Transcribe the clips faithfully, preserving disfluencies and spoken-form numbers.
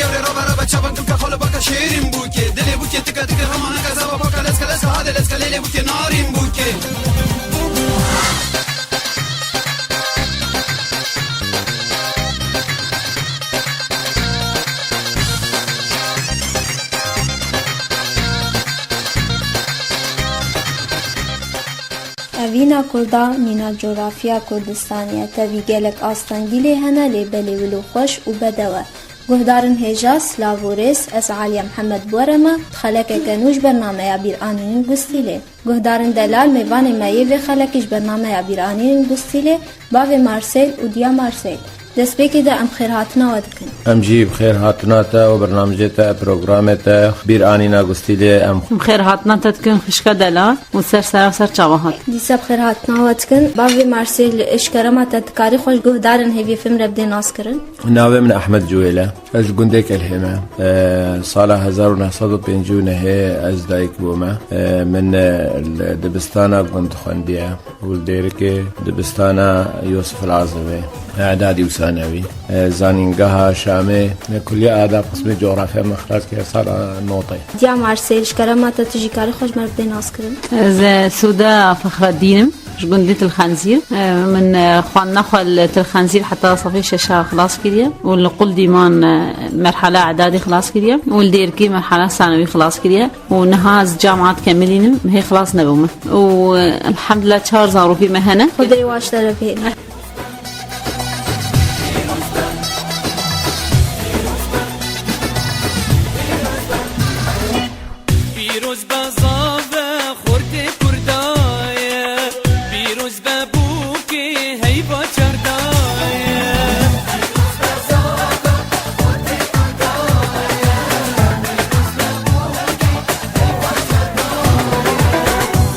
Gewre rabe rabe çavan kim ke xalo baka şêrîn bûkê. Dilê bûkê tika tika hema neka zava paka leska leska hade leska lêlê bûkê narîn bûkê. Evîna Kurda mîna coğrafya Kurdistanê ye. Tevî gelek astengî lê hene, lê belê wilo xweş û bedew e. Guhdarên hêja, silav û rêz, ez Aliye Mihemed Buerem e, xelekeke nû ji bernameya Bîranînên Gustîlê. Guhdarên delal, mêvanê me yê vê xelekê ji bernameya Bîranînên Gustîlê, bavê Marsêl û diya Marsêl. Destpêkê de em xêrhatina we dikin. Em jî bi xêrhatina te û bernamijê te, programê te, Bîranîna Gustîlê em Em xêrhatina te dikin xişka delal û ser sera ser çava hat. Dîsa bi xêrhatina we dikin. Bavê Marsêl, ji kerema te dikarî xwe ji guhdarên hêviyê fêm re bidê naskirin? Navê min Ehmed Ciwêl e. Ez ji gundê Kelhê me. E, sala hezar û neh sed û pêncî û nehê ez dayik bûme. E, min, e, li dibistana gund xwendiye û li Dêrikê dibistana Yûsif el Azimê, îdadî û sanewî. E, zanîngeha Şamê, e, kuliya adab qismê coğrafya me xilas kir sala notê. Diya Marsêl, ji kerema te tu jî karî xwe ji me re bidê naskirin? Ez, e, Sûda Fexreddîn im. Ji gundî Til Xenzîr. E, min, e, xwendina xwe li Til Xenzîr heta sefê şeşa xilas kiriye û li Quldîman, e, merhala îdadî xilas kiriye û li Dêrikê merhala sanewî xilas kiriye û niha ez camiat kemilînim, hê xilas nebûme. Û, e, elhamdulillah çar zarokê me hene. Xwedê waş te re bihêle. Pîroz be zave xortê Kurda ye, pîroz be bûkê heyva çerda ye.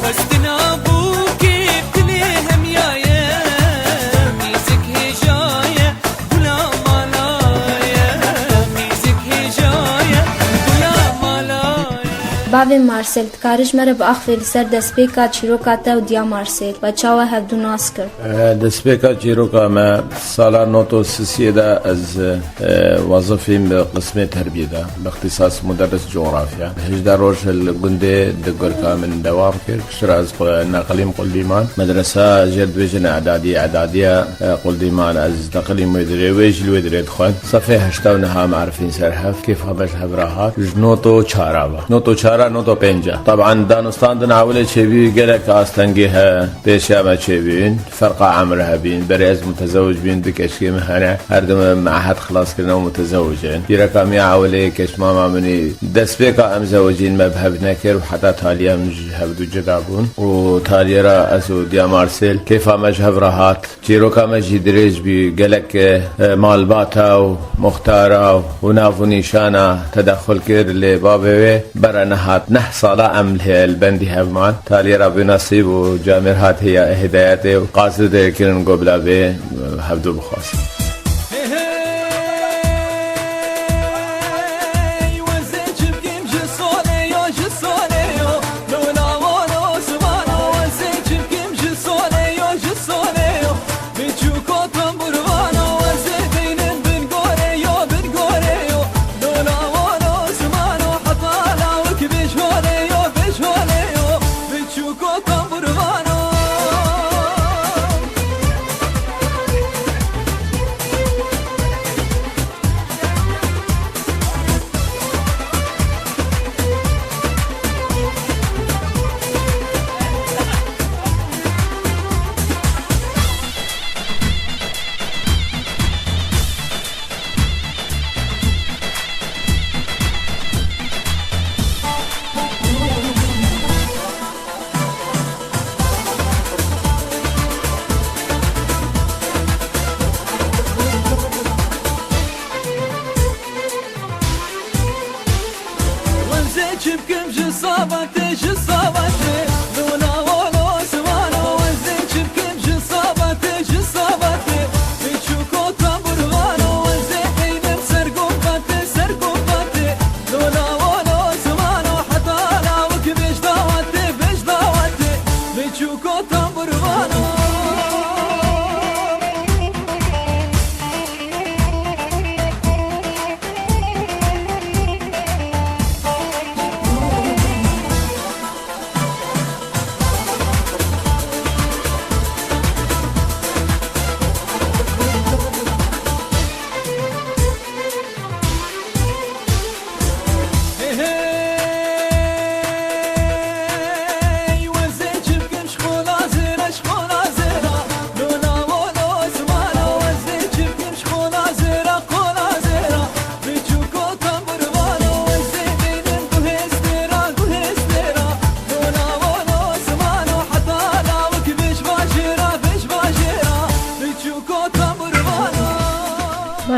Xwestina bûkê bi dilê hemiya ye, qîzik hêja ye. Bavê Marsel, dikarî ji me re biaxivî li ser destpêka çîroka te û diya Marsel, we çawa hevdû nas kir? E, destpêka çîroka me sala nod û sisiyê de ez, e, wezifîm bi qismê terbiyê de, bi ixtîsas muderris coğrafya. Hejdeh roj li gundê di gurka min dewam kir. Piştre ez qu-, neqilîm Quldîman. Medresa jê dibêjin edadî, edadiya, e, Quldîman. Ez neqilîm wê dirê, wê jî li wê dirê dixwend. Sefê heşta û neha me erifîn ser hev. Kêfa me ji hev re hat. Ji nod û çara ve. Nod û çara, nod û pênca. Taban danûstandin ewilê çêbî gelek astengî he. Pêşiya me çêbîn. Ferqa emr hebîn. Berê ez mutezewij bîn, du keçikê min hene. Her du me me'hed xilas kirine û mutezewij in. Pîreka min ya ewilê keçmama min î destpêka em zewicîn me bi hev nekir û heta taliye em ji hevdu cida bûn. Û taliyê re ez û diya Marsêl kêfa me ji hev re hat. Çîroka me jî dirêj bî, gelek, e, malbata û muxtara û nav û nîşana tedexul kir, lê bavê wê bere nehat. Neh sala em li, li bendî hev man. Taliyê re bi nasîb û camêr hat hêya hidayetê û qazî de kirin go bila vê, e, hevdu bixwazin.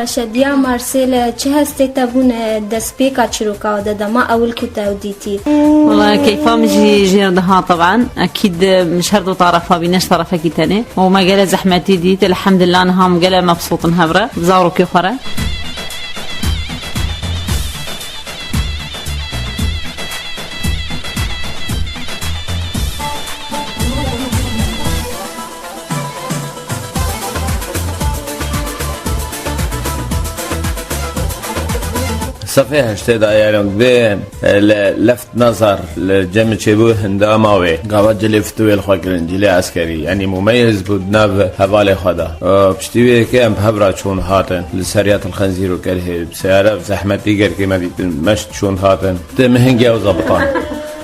Şediya Marsêl, çi hestê te bûn destpêka çîroka de dema ewil ku te ew dîtî? Wala keyfa min jî jêr diha teban. Ekîd min ji her du terefa bî, ne ji terefekî tenê. Û me gele zehmetî dît. Elhamdulillah niha min gele mebsût in hev re. Bi zarokê xwe re. Sefê heştê de, yani, vê, e, le-, left nazar li cem çêbû hindama wê. Gava cilê fitûyê li xwe kirin, cilê eskerî. Yani, mumeyyiz bû di nav hevalê xwe de. E, piştî wê yekê em bi hev re çûn hatin. Li ser ya Til Xenzîr û Kerhê, bi seyare bi zehmetî gerkê me dîtin, meşt çûn hatin. Tê min hingê ew zabitan.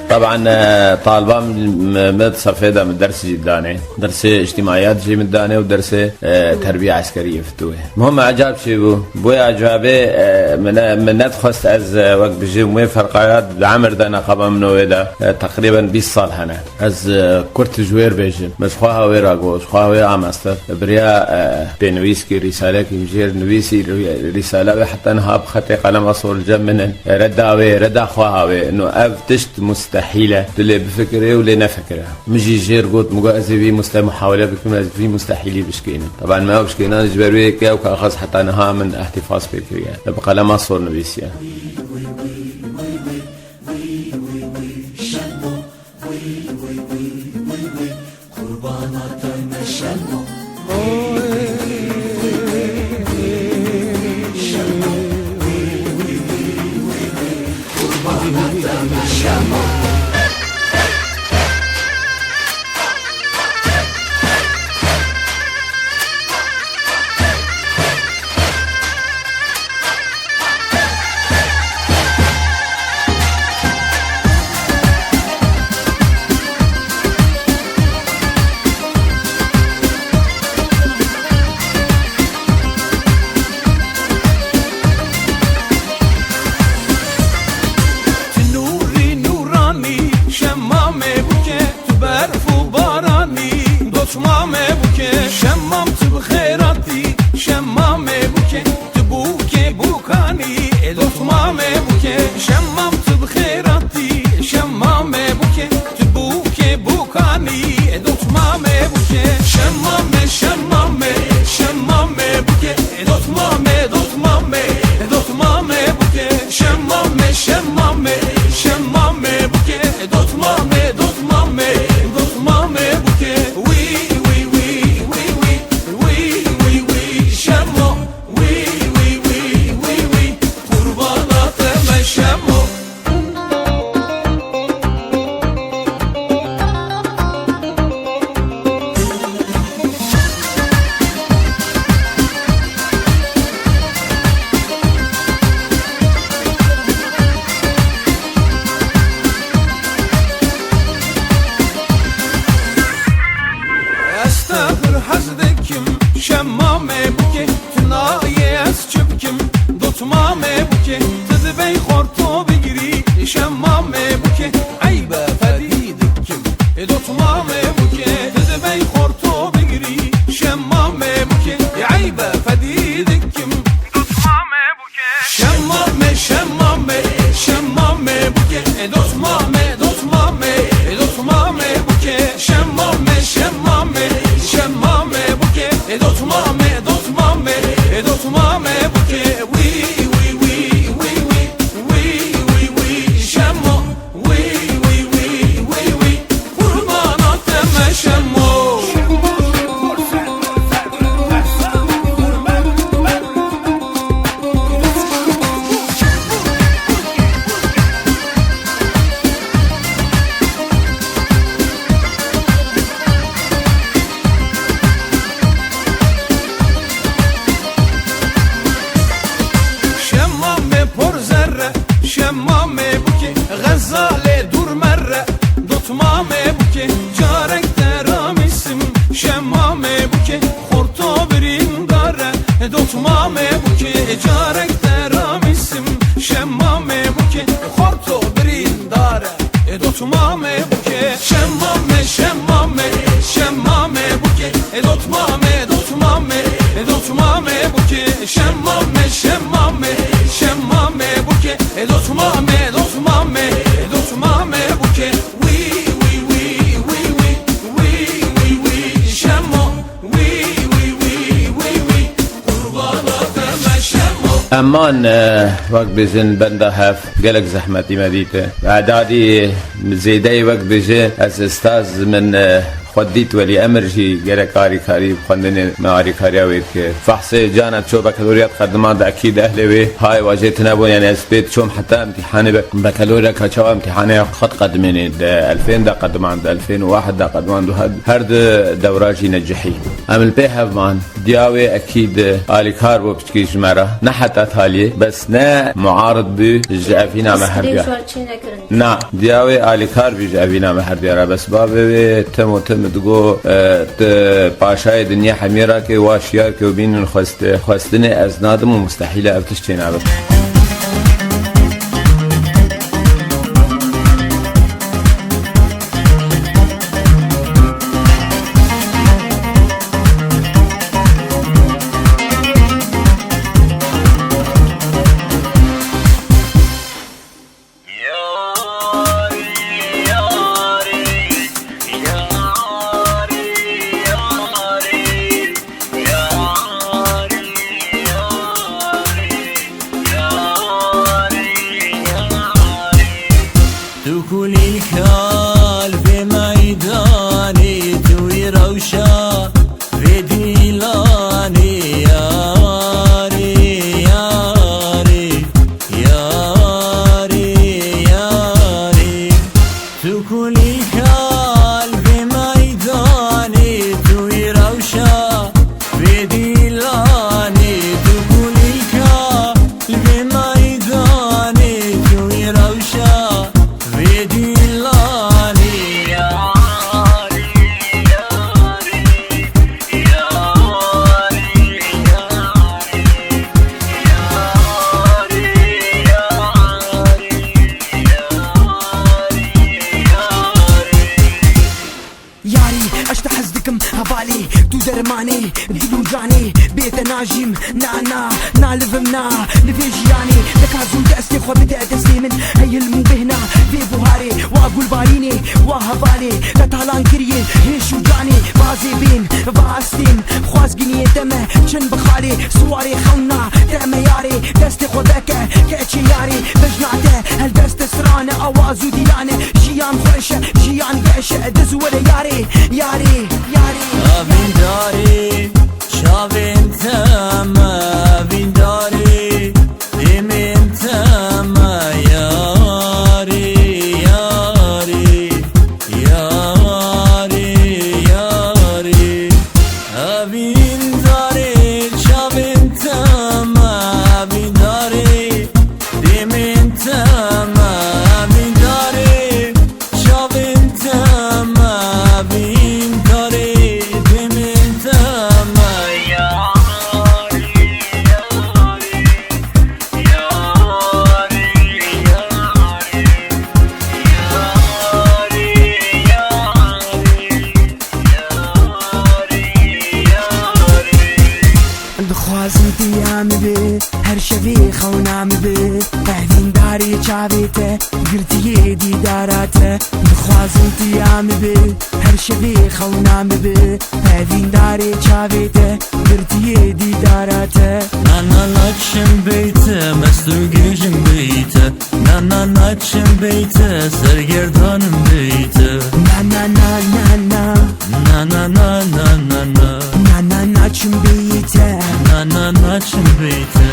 Taban, e, taliban me, me di sefê de min ders jî danê. Dersê îctimaiyat jî min danê û dersê, e, terbiye eskerî yê fitûyê. Muhim ecab çi bû? Boya ecabê, e, min ne, min nedixwest ez, e, wek bijîm wê ferqaya di emir de neqaba min û wê de, e, teqrîben bîst sal hene. Ez, e, kurt ji wêr bêjim. Min ji xweha wê re got, ji xweha wê amaste. Biriya, e, pênivîskî, rîsalekî jêr nivîsî, rî-, rîsala wê heta niha bi xetê qelema sor li cem min in. Reda wê, reda xweha wê. No ev tişt mustehîl e. Tu lê bifikirê û lê nefikire. Min jî jêr got, min got, ez ê vî muste-, muhawele bikim, ez vî mustehîlî bişkênim. Teban me ew bişkênan ji ber wê yekê ew kaxez heta niha min îhtîfaz pê kiriye. Bi qelema sor nivîsiye. Tu nûrî nûranî, şemamê bûke, tu berf û baranî, dotmamê bûke, şemam tu bi xêratî, şemamê bûke, tu bûke bûkanî, e dotmamê bûke, şemam tu bi xêratî, şemamê bûke, tu bûke bûkanî, e dotmamê bûke, şemamê, şemamê, şemamê bûke, e dotmamê, dotmamê, e dotmamê bûke, şemamê, şemamê, şemamê bûke, e dotmamê, dotmamê, dotmamê bûke. Wî, wî, wî, wî, wî, wî, wî, wî, şemo. Wî, wî, wî, wî, wî, qurbana te me şemo. Ez te pir hez dikim, şemamê bûke, tu nayê ez çi bikim, dotmamê bûke, tu dibey xorto bigirî, şemamê bûke, eybe fedî dikim, e dotmamê bûke, tu dibey xorto bigirî, şemamê bûke, eybe fedî dikim, dotmamê bûke. Şemame, şemame, şemame buke, e, dotmame, dotmame, e, dotmame buke. Şemame, şemame, şemame buke, e, dotmame, dotmame, e, dotmame buke. Wî, wî, wî, wî, wî, wî, wî, wî, şemo. Wî, wî, wî, wî, wî, qurbana te me şemo. Şemame por zerre, şemame buke, xezalê dûr merre, dotmame buke, carek te ramîsim, şemame buke, xorto birîndare, dotmame buke, carek te ramîsim, şemame buke, xorto birîndare. E, dotmame buke, şemame, şemame, şemame buke. E, dotmame, dotmame, e, dotmame buke, şemame, Şemame, şemame buke, e dost mame, dost mame, e dost mame buke. Wi, wi, wi, wi, wi, wi, wi, wi, wi, şemo. Wi, wi, wi, wi, wi, qurbana te me şemo. Eman, e, wek bêjin benda hev, gelek zehmetî me dîte. Edadî zêdeyê wek bêje, ez ustaz min, e, Xwe dît welî emir jî gerek arîkarî bi xwendinê me arîkariya wê dike. Fehsê cana ço bekaloriyat qedimand ekîd ehlê wê hay wajê tune bûn, yani ez pê diçom heta imtîhanê be-, bekaloriyaka çawa imtîhanê xwe diqedimênê, di elfên de qedimand, di elfên û wahid de qedimand û her, her di dewra jî necihî. Em li pê hev man, diya wê ekîd alîkar bû piçkî ji me re. Ne heta taliyê, bes ne muarid bû ji evîna me herdiya. Screenshot çê nekirin. Na, diya wê alîkar bî ji evîna me her diyara, bes bavê wê tim û tim digo, e, tu paşayê dinyê hemî rakê, wa şiyar ke û bînin xwest-, xwestinê ez nadim û mustehîl e ev tişt çênabe. Tu kulîlka li vê meydanê, tu wî rewşa vê dîlanê, yarê, yarê, yarê, yarê. Tu kulîlka li vê meydanê, tu wî rewşa vê dîlanê, tu kulîlka li vê meydanê, tu wî rewşa vê dîlanê, yarê, yarê, yarê, yarê. Yarî, ez te hez dikim hevalê, tu dermanê dil û canê, bê te najîm, na, na, nalivim, na, li vê jiyanê, deka zû destê xwe bide destê min, hey hilm û bêhna vê buharê, wa gulbarînê, wa hevalê, te talan kiriye hêş û canê, bazê bên, va estên, xwaz giniyê te me, çin bi xalê, siwarê xewna, te me yarê, destê xwe veke, keçê yarê, bejna te, hel destê sirane, awaz û dîlane, jiyan xweş e, jiyan geş e, diz were yarê, yarê, yarê. Evîndarê, çavên te me, evîndarê, dêmên te me, yarê, yarê. Yarê, yarê, evîndarê, çavên te me, evîndarê, dêmên te me, evîndarê, çavên te me, evîndarê, dêmên te me, yarê, yarê. Dixwazim tu ya min bi, her şevê xewna min bi. Evîndarê çavê te, girtiyê dîdara te. Dixwazim tu ya min bi, her şevê xewna min bi. Evîndarê çavê te, girtiyê dîdara te. Na, na, na, çim beyte, mest û gêjim beyte. Na, na, na, çim beyte, sergerdanim beyte. Na, na, na, na, na. Na, na, na, na, na, na. Na, na, na, çim beyte. Na, na, na, çim beyte.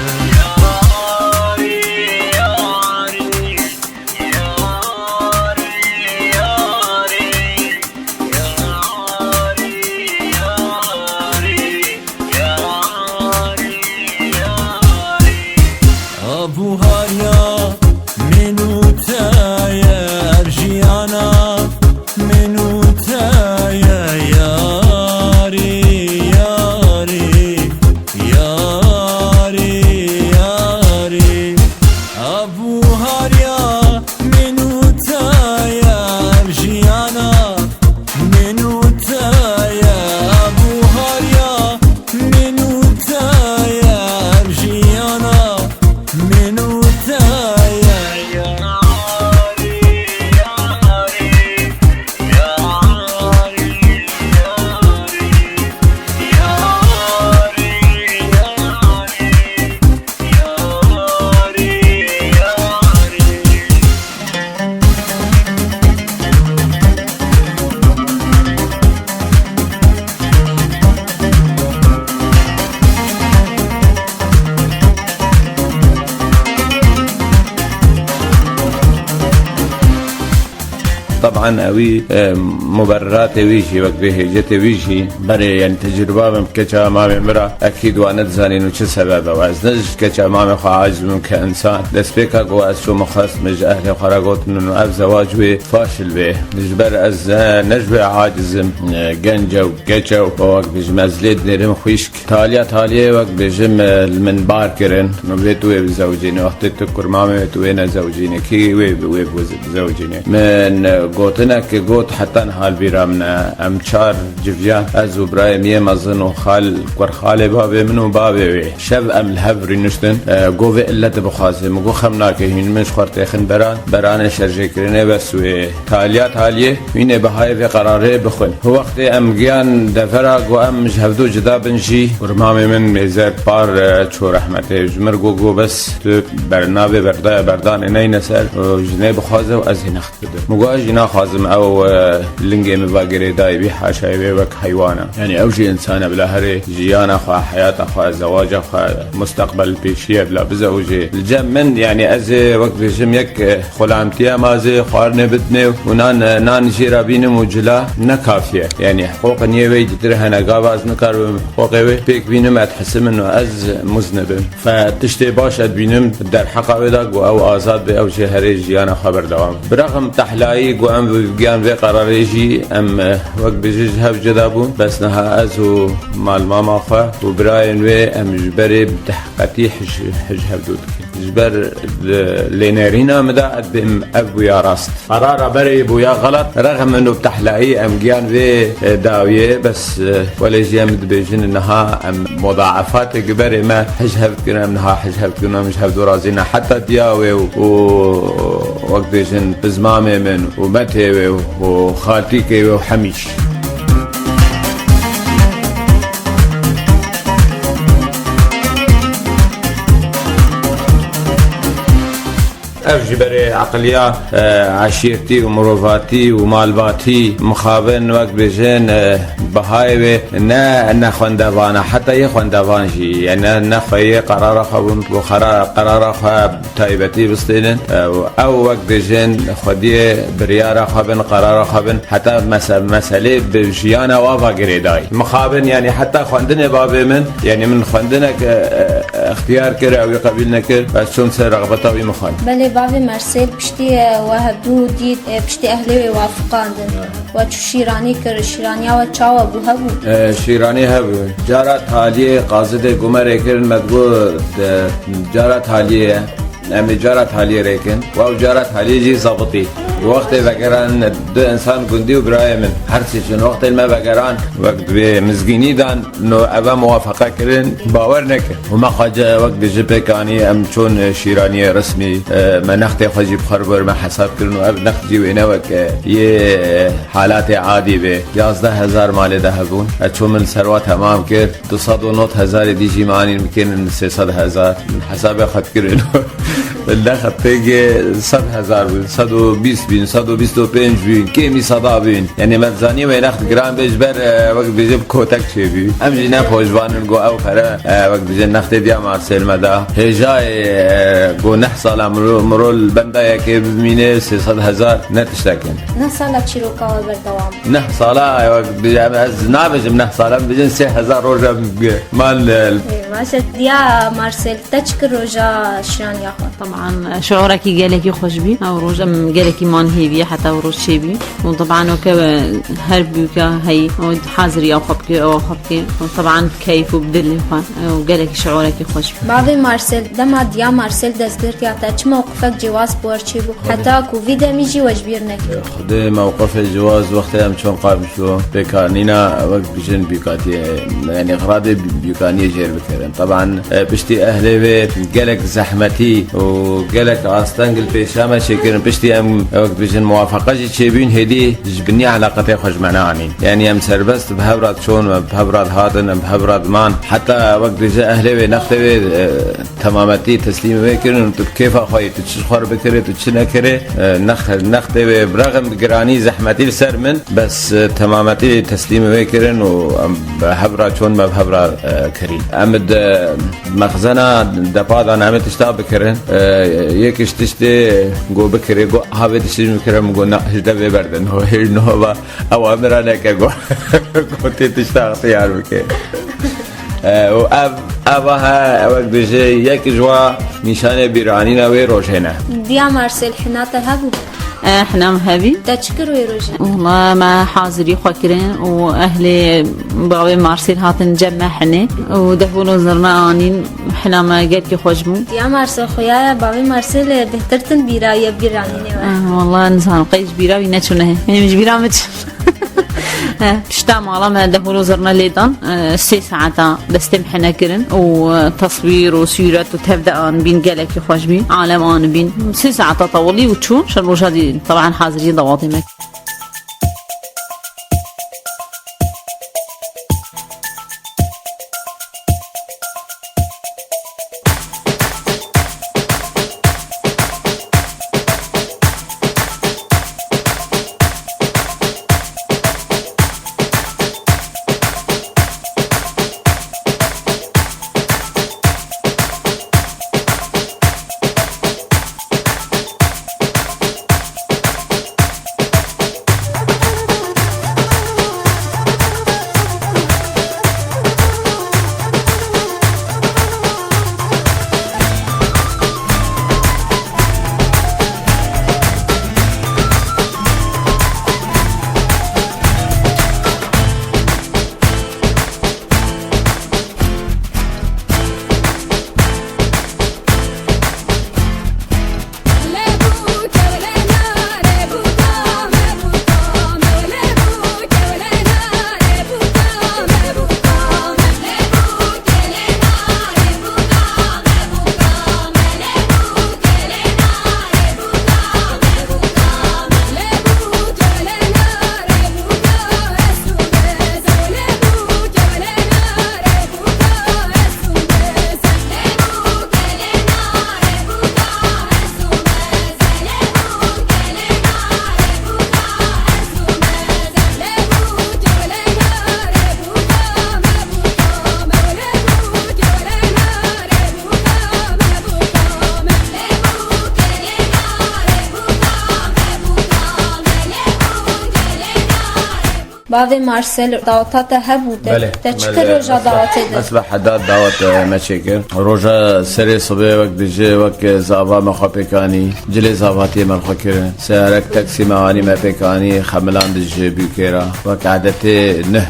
A buhariya min û te ye, ev jiyana min û te ye, yarê, yarê. Yarê, An ewî, e, muberratê wî jî, wek vê hêcetê wî jî, berê, yani, tecrüba min bi keça mamê min re, ekîd wan nedizanîn û çi sebeb e. Ez ne ji keça mamê xwe aciz bim ke insan. Destpêka ku ez çûm xwest min ji ehlê xwe re gotin û ev zewac wê faşil bê. Ji ber ez, e, ne ji wê aciz im, e, genc e û keç e û wek bijim ez lê dinêrim xwişk. Taliya taliyê wek bêjim, e, li min bar kirin. Min vê tu wê bizewicînî. Wextê tu kurmamê wê tu wê nezewicînî. Kî wê bi wê bizewicînî? Min, e, gotinek got heta niha li bîra min e. Em çar civiyan, ez û birayê min yê mezin û xal, kurxalê bavê min û bavê wê. Şev em li hev rîniştin. E, go vê illet bixwaze. Min got xem nake hîn min ji xwe têxin beran. Beranê şerjêkirinê bes wê. Taliya taliyê, hûn ê bihayê vê qerarê bixwin. Wextê em giyan devera, got em ji hevdu cida bin jî. Kurmamê min mêzer par, e, çû rehmetê. Ji mir got, got bes tu bernavê berdaya berdanê neyne ser, e, jinê bixwaze û ez ê next bidim. Min got ez jî naxwazim ew, e, lingê min va girêdayî bî haşayê wê wek heywana. Yani ew jî insan e bila herê jiyana xwe, heyata xwe, zewaca xwe, musteqbel pêşiye bila bizewicê. Li cem min, yani ez ê wek bêjim yek, e, xulamtiye ma zê xwarinê bidinê û nan, nan jê re bînim û cila ne kafiye. Yani hiqûqên yê wê dîtir hene, gava ez nikaribim hiqûqê wê pêk bînim, ez dihisim min û ez muznib im. Fe tiştê baş ez dibînim derheqa wê de ku ew azad be, ew jê herê jiyana xwe berdewam. Birexim tehlayî ku em giyan vê qerarê jî em, eh, wek bijî ji hev cida bûn. Bes niha ez û malmama xwe û birayên wê em ji berê bi dehqetî hij, hij hevdû dikin. Ji ber, e, lênerîna min de ez bêm ev bûya rast. Qerara berê bûya xelat, rexm min û bi tehlayî em giyan vê, e, dawiyê, bes, e, welê jî em dibêjin niha em mudaefatek berê me hij hev dikin, em niha hij hev dikin, em ji hevdû razî ne. Heta diya wê û, û wek bêjin pizmamê min û metê wê û xaltîkê wê û hemîş. Ev ji berê eqiliya, e, eşîrtî û mirovatî û malbatî mixabin wek bêjin, e, bihayê wê ne, ne xwendevan e, heta yê xwendevan jî, yani ne, ne xwe yê qerara xwe bûn, bo xera-, qerara xwe taybetî bistênin, e, û ew wek bêjin xwediyê biryara xwe bin, qerara xwe bin, heta mese-, meselê bi jiyana wa va girêdayî. Mixabin, yani heta xwendinê bavê min, yani min xwendinek, e, e, ixtiyar kir, ew ê qebîl nekir, ez çûm ser rexbeta wî min xwend. Belê bavê Mersêl piştî, e, we hevdû dît, e, piştî ehlê wê wafiqandin. We çi şîranî kir, şîraniya we çawa bû, hebû? E, şîranî hebû. Cara taliyê qazidê gumerê kirin, me digot, e, cara taliyê ye. Em ê cara taliyê rêkin. Wa û cara taliyê jî zabitî. Wextê vegeran du insan gundî û birayê min. Her sê çûn. Wextê me vegeran, wek divê mizgînî dan, no eve muwafeqe kirin, bawer nekir. Û me xwece wek dijî pêk anî, em çûn şîraniyê resmî, e, me nextê xwe jî bi xwe re me hesab kirin û ev next jî wê ne wek, e, yê, e, halatê adî bê. Yazdeh hezar malê de hebûn. Ez çûm min li ser wa temam kir. Du sed û nod hezarê dî jî me anîn bikinin sê sed hezar. Min hesabê xwe dikirin. Min nexetê sed hezar bûn, sed û bîst bîn, sed û bîst û pênc bîn, kêmî seda bîn. Yanî me dizanî wê next giran bê ji ber, e, wek dibêje bi kotek çêbî. Em jî ne pojvan in ku ew pere, e, wek dibêje nextê diya Marsêl me da. Hêjayê, e, ku neh sala miro, miro li benda yekê bimîne sê sed hezar ne tiştek in. Neh sala çîroka we berdewam. Neh sala, e, wek dibêje, ez nabêjim neh sala, em dibêjin sê hezar roj em mal, e, Ê, baş e. Diya Marsêl, te çi kir roja şiraniya xwe? Teban, şiûrekî gelekî xweş bî. Ew roj em gelekî man hêviyê heta ew roj çêbî. Û teban weke her bûka heyî, û haziriya xwe bike, ew xwe bike. Û teban bi keyf û bi dilê xwe. Û gelekî şiûrekî xweş bî. Bavê Marsêl, dema diya Marsêl dest girtiya te, çi mewqifek cêwaz bi we re çêbû? Heta ku vî demî jî we ji bîr nekir. Xwedê mewqifê cêwaz wextê em çûn Qamişlo, pêkanîna wek bijin bîkatiye, yanî xradê bîkaniyê jêr bikirin. Teban, e, piştî ehlê wê gelek zehmetî û gelek asteng li pêşa me çêkirin. Piştî em wek bijin muwafeqa jî çêbûn, hêdî ji binî eleqetê xwe ji me neanîn. Yanî em serbest bi hev re diçûn, bi hev re dihatin, bi hev re diman. Heta wek dibêje ehlê wê nextê wê, e, temametî teslîmê wê kirin û tu bi kêfa xwe yî, tu çi ji xwe re bikirê, tu çi nekirê, e, nex-, nextê wê bi rexm giranî zehmetî li ser min, bes, e, temametî teslîmê wê kirin û em bi hev re çûn me bi hev re, e, kirîn. Em di mexzena depa de em ê tişta bikirin. E, yek ji tiştê go bikirê, go, "Ha vê tiştê min bikire," min go, "Na, ji devê berdin." Hêj nova, ew emira neke, go, go tê tişta extiyar bike. E, û ev, eva he, ew ek dibêje, yek ji wa nîşanê bîranîna wê rojê ne. Diya Marsel hina te hebû? E, hina min hebî. Te çi kir wê rojê? Wala me hazirî xwe kirin û ehlê bavê Marsel hatin cem me hinê û dehol û zirna anîn, hina me gelkî xweş bû. Diya Marsel xuya ye, bavê Marsel bêhtir tin bîra ye bîranînê we. E, wala nizanim qey ji bîra wî neçûne he. Hêm ji bîra min çûn. He, pişta mala me dehol û zirna lê dan, e, sê saeta destê min hene kirin û, e, teswîr û sûret û tevde anibîn, gelekî xweş bîn, alem anibîn. Sê saeta tewilî û çûn, şer roja dî, teban haziriyê dawatê me. Bavê Marsel, daweta te hebû, te, Belê, te çi belê, kir roja mesbeh, dawetê de? Mesbeh Hedad dawet, e, me çêkir. Roja serê sibê wek dibêje, wek zava me xwe pêk anî, cilê zavatiyê me li xwe kirin. Seherek teksî me anî, me pêk anî, xemilandin ji bûkê re. Wek adetê neh.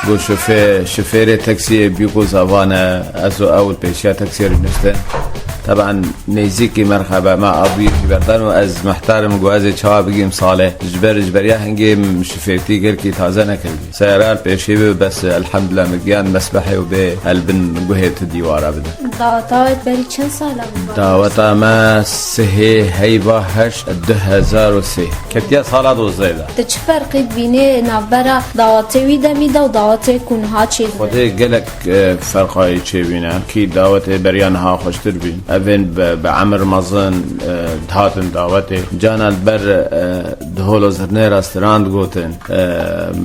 Got şofê-, şofêrê teksiyê bûk û zava ne, ez û ew li pêşiya teksiyê rûniştin. Teban nêzîkî merheba me abiyê jî berdan û ez mehtar im, got ez ê çawa bigihim salê. Ji ber, ji beriya hingê min şofêrtî gelkî taze nekiribû. Seyara li pêşî bû, bes elhamdulillah min giyan mesbehê û bê el bin guhê tu dîwara bide. Daweta we berî çend sala bû? Daweta me sihê heyva heşt du hezar û sê. Ketiya sala dozdeh de. Tu çi ferqî dibînî navbera dawetê wî demî de û dawetê ku niha çêdibe? Xwedê gelek, e, ferqayî çêbîne. Kî dawetê beriya niha xweştir bîn. Evên bi, bi emir mezin, e, dihatin dawetê. Cana li ber, e, diholo zirnê re stran digotin. E,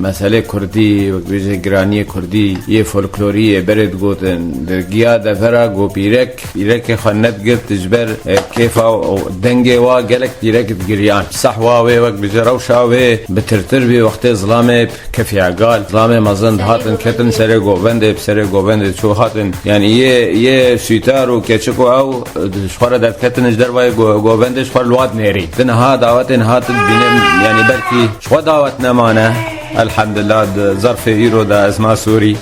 meselê kurdî, wek bêje giraniyê kurdî, yê folklorî yê berê digotin. Di giya devera ku pîrek, pîrekê xwe nedigirt ji ber, e, kêfa û dengê wa gelek pîrek digiriyan. Sehwa wê, wek bêje rewşa wê bi tirtir bî wextê zilamê kefî egal. Zilamê mezin dihatin ketin serê govendê, bi serê govendê çû hatin. Yanî yê, yê sûtar û keçik û ew ji xwe re derdiketin ji dervayê go-, govendê ji xwe re li wat nêrî. Di niha dawetên hatin dibînin, yanî belkî ji xwe dawet nemane. Elhamdulillah, di zerfê îro de ez ma Sûrî. E,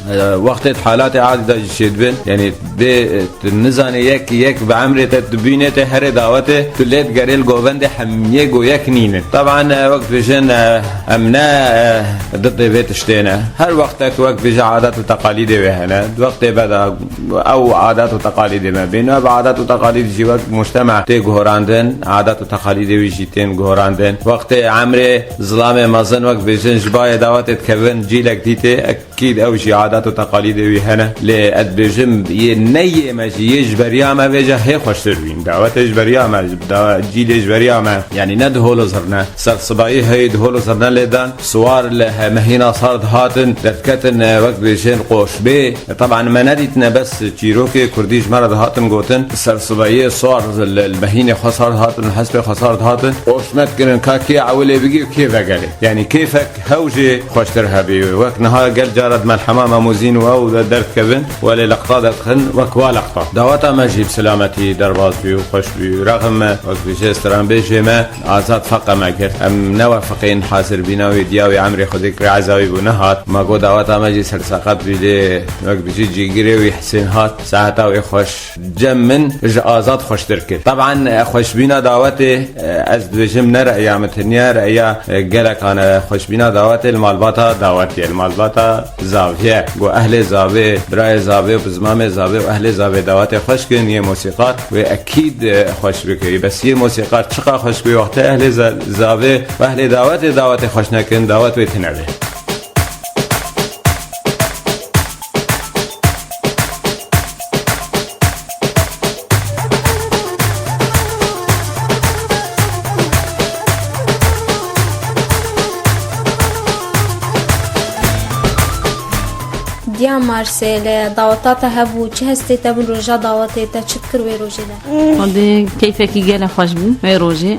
wextê di halatê adî de jî çêdibin, yanî bê, e, tu nizanê yek, yek bi emrê te tu bînê te herê dawetê, tu lê digerê li govendê hemiyê go yek nînin. Teban, e, wek dibêjin, e, em ne, e, didê vê tiştê ne. Her wextek wek dibêje adet û teqalîdê wê hene. Di wextê me de ew adet û teqalîdê me bîn. Ev adet û teqalîd jî wek mujtema tê guhorandin, adet û teqalîdê wî jî tên guhorandin. Wextê emrê zilamê mezin wek dibêjin ji bayê Dawetê dikevin cîlek dîtê, ekîd ew jî adet û teqalîdê wî hene. Lê ez dibêjim, yê ne yê me jî, yê ji beriya me vêca hê xweştir bîn. Dawetê ji beriya me, da-, cîlê ji beriya me, yanî ne di hol û zirne. Ser sibayî heyî di hol û zirne lê dan, siwar li he-, mehîna sar dihatin, derdiketin, e, wek dibêjin qoşbê. E, teban me nedîtine bes çîrokê kurdî ji me re dihatin gotin, ser sibayiyê sar li, li mehînê xwe sar dihatin, li hespê xwe sar dihatin, qoşme dikirin ka kê ewilê bigî û kê vegerê. Yanî kêfek hew jê xweştir hebî. Wek niha gel cara di melhema Memûzîn û ew de derdikevin, welê leqta derdixin, wek wa leqta. Daweta me jî bi silametî derbas bî û xweş bî. Rexim me, wek dibêje stranbêjê me, Azad feqe me girt. Em newefeqîn hazirbîna wî, diya wî emrê Xwedê kirê eza wî bû nehat. Me got daweta me jî serseqet bî lê wek bijî cîgirê wî Hisên hat. Saeta wê xweş. Cem min ji Azad xweştir kir. Teban, e, xweşbîna dawetê, e, ez dibêjim ne reya min tenya, reya, e, gelekan e. Xweşbîna dawetê li malbata dawetê, li malbata Zavê. Got ehlê Zavê, birayê Zavê û bizmamê Zavê û ehlê Zavê dawetê xweş kin, yê mosîqar wê ekîd, e, xweş bikirî. Bes yê mosîqar çiqa xweş bê, wextê ehlê Za-, Zavê û ehlê dawetê dawetê xweş nekin, dawet wê tune bê. Diya Marsêl, daweta te hebû, çi hestê te bû roja dawetê te, çi dikir wê rojê de? Xwedê keyfekî gelek xweş bû wê rojê.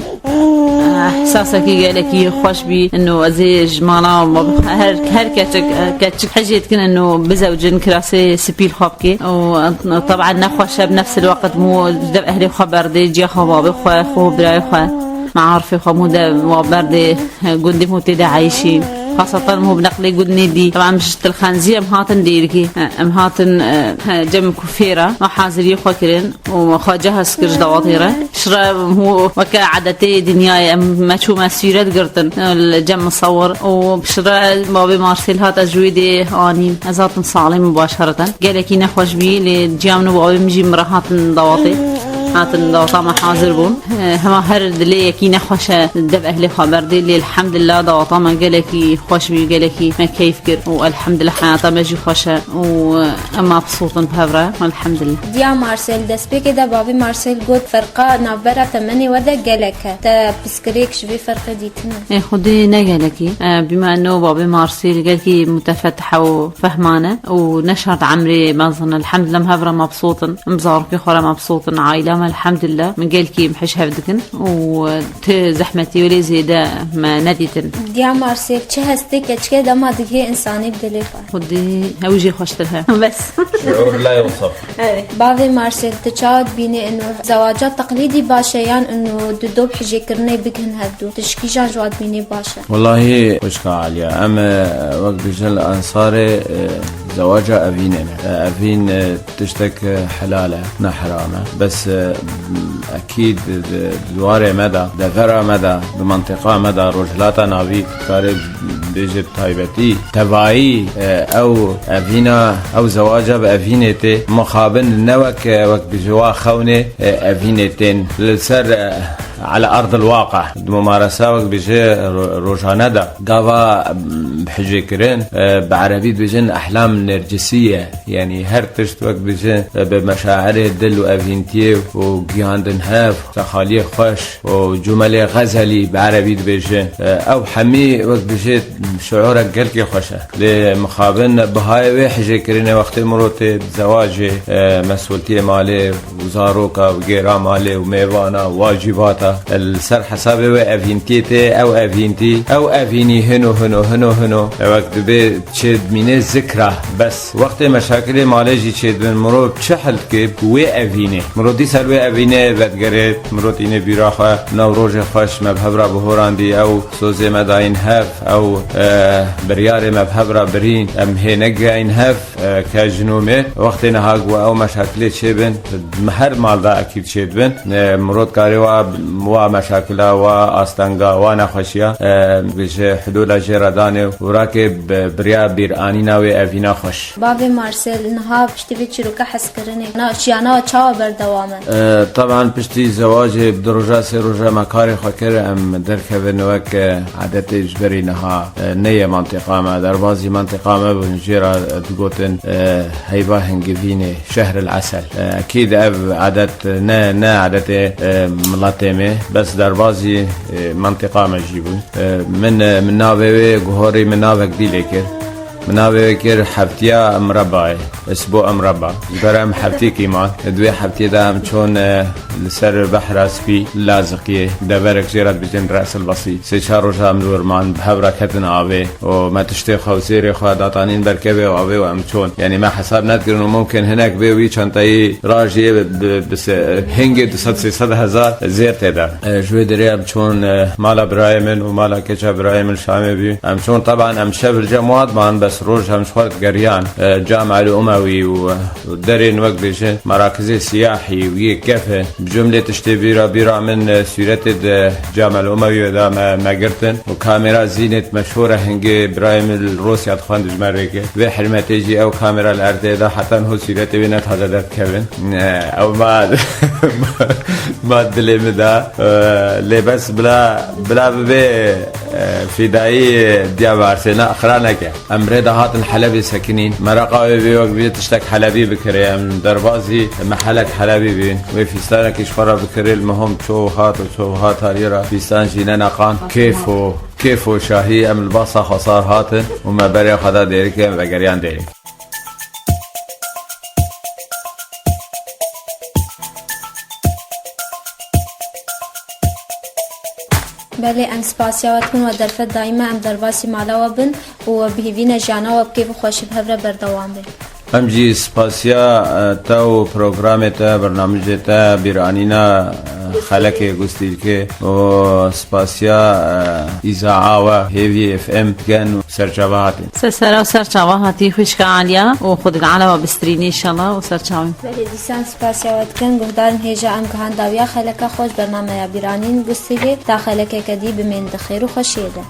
Ehsasekî gelekî xweş bî. Ino ez ê ji mala me her, her keçik, keçik hejê dikin ino bizewcin, kirasê spî li xwe bike. Û teban nexweş e, bi nefs el weqt mû ji dev ehlê xwe berdê, ciya xwe, babê xwe, xwe birayê xwe, mearifê xwe mû de wa berdê, gundê mû tê de eyşî. Xaseten mû bi neqlê gundê dî. Teban ji Tilxenzî em hatin Dêrikê. Em hatin, e, cem kufêra, me haziriyê xwe kirin. û xwe cehaz kir ji dawatê re. Şire hû weke edetê dinyayê em me çûme sîret girtin li cem misewir û şire babê Marsêl hat ez ji wê dê anîm. Ez hatim salê min başereten. Gelekî nexweş bî lê ciya min û babê min jî min re hatin dawatê. Hatin dawata me hazir bûn. Hema her dilê yekî nexweş e dev ehlê xwe berdê lê elhamdulillah dawata me gelekî xweş bî, gelekî me keyf kir û elhamdulillah heyata me jî xweş e. û em mabsût in bi hev re, elhamdulillah. Diya Marsêl, destpêkê de bavê Marsêl got, ferqa navbera temenê we de gelek e. Te pirsgirêk ji vê ferqê dîtine? Ê Xwedê ne gelekî. E, bîma eno bavê Marsêl gelkî mutefetih û fehman e û ne şart emrê mezin e. Elhamdulillah em hev re mabsût in. Em zarokê xwe re mabsût in. Aîla me elhamdulillah. Min gelkî em hej hev dikin û ti zehmetî welê zêde me nedîtin. Diya Marsêl, çi hestê keçikê dema digihê însanî bi dilê xwe? Xwedî ew jî xweştir he. Bes. Şuur la yewsef. Evet. Bavê Marsêl, tu çawa dibînî ino zewaca teqlîdî baş e yan ino di dob hijêkirinê bigihin hevdû? Tu ji kîjan ji wa dibînî baş e? Wellahî xwişka Aliya, em, e, wek dibêjin li Ensarê, e, zewaca evînê ne. E, evîn, e, tiştek, e, helal e, ne heram e. Bes, e, ekîd di, di warê me de, devera me de, di mentiqa me de, Rojhilata Navî, karê bêje bi taybetî, tevayî, e, ew evîna, ew zewaca bi evînê tê. Mixabin ne wek, e, wek bi ji wa xewnê, e, evînê tên. Li ser, e, ala erdil waqe. Di mumaresa wek bêje ro-, rojane de. Gava, m, bi hicê kirin, e, bi erebî dibêjin ehlam nercisiye. Yanî her tişt wek dibêjin, e, bi meşairê dil û evîntiyê û gihandin hev, texaliyê xweş û cumelê xezelî bi erebî dibêjin. E, ew hemî wek dibêje şiûrek gelkê xweş e. Lê mixabin bihayê wê hijêkirinê wextê mirov tê zewacê, e, mesultiyê malê, û zaroka û gêra malê û mêvana û wacîbata, e, li ser hesabê wê evîntiyê tê, ew evîntî, ew evînî hino, hino, hino, hino. E, wek dibê çêdimînê zikra. Bes wextê meşakilê malê jî çêdibin, mirov çi hel dike bi wê evînê? Mirov dîsa li wê evînê vedigerê, mirov tîne bîra xwe, nav rojê xweş me bi hev re bihorandî, ew sozê me dayîn hev, ew, e, biryarê me bi hev re birîn, em hê negihayîn hev. E, ke jin û mêr, wextê niha ku ew meşakilê çêbin, di her mal de ekîd çêdibin. E, mirov dikarê wa, wa meşakila, wa astenga, wa nexweşiya, e, ji hudûla jê re danê û rakê bi, biriya bîranîna wê evîna xweş. Bavê Marsêl, niha piştî vê çîroka hezkirinê, na, jiyana çawa berdewam e? E, teban piştî zewacê bi du roja, sê roja me karê xwe kir, em derkevin wek, e, adetê ji berî niha. e, neyê mantiqa me, derbazî mantiqa me bûn, jê re digotin, e, heyva hingivînê, şehr el esel. E, ekîd ev edet ne, ne edetê, e, miletê me, bes derbazî, e, mantiqa me jî bûn. E, min, e, min navê wê guhorî, min navek dî lê kir. Min navê wê kir heftiya mrebayê, esbo emreba. Ji ber em heftîkî man. Di wê heftiyê de em çûn, e, li ser Behra Spî, Laziqiyê, deverek jê re dibêjin Re'sil Basî. Sê çar roja em li wir man, bi hev re ketin avê û me tiştê xwe û zêrê xwe datanîn ber kevê û avê û em çûn. Yanî me hesab nedikirin û mumkin hinek bê wî çentayî rajiyê bi, bi, bi se-, hingê du sed sê sed hezar zêr tê de. E, ji wê derê em çûn, e, mala birayê min û mala keça birayê min Şamê bû. Em çûn, teban em şev li cem wan man, bes roj em ji xwe digeriyan, e, Cam El Umewî û, e, derên wek bêjin merakizê siyahî û yê kef e. Bi cumlê tiştê bîra, bîra min, e, sûretê di Cam El Umewî de me, me girtin û kamera zînê meşhûr e, hingê birayê min li Rûsya dixwend ji me rê kir. Vê hurmetê jî ew kamera li erdê de heta niho sûretê wê ne taze derdikevin. E, ew ma, ma dilê min da. E, lê bes bila, bila bibê, e, fîdayî diya Barsê ne, xira neke. Em rê de hatin Helebê sekinîn. Meraqa wê bê wek bê tiştek Helebî bikirê. Em derbazî mehelek Helebî bîn. Wê fîstanekî ji xwe re bikirê, li mihom ço hat û ço hat harî re fîstan jî neneqan. Kêf û, kêf û şahî em li basa xwe sar hatin û me berê xwe da dêrikê, em vegeriyan dêrik. Belê, em spasiya we dikin, we derfet dayî me, em derbasî mala we bin û we bi hîvî ne jiyana we bi kêf û xweşî bi hev re berdewam be. Em jî spasiya, e, te û programê te, bernamijê te, bîranîna, e, xelekê Gustîlkê û spasiya, e, îzaa we Hêvî F M dikin û serçava hatin. Ser sera û serçava hatî xwişka Aliya û Xwedê Teala we bistrînî înşallah û serçavî. Belê dîsan spasiya we dikin, guhdarên hêja em gihan dawiya xeleka xwe ji bernameya Bîranîn Gustîlê ta xelekeke dî bimên di xêr û xweşiyê de.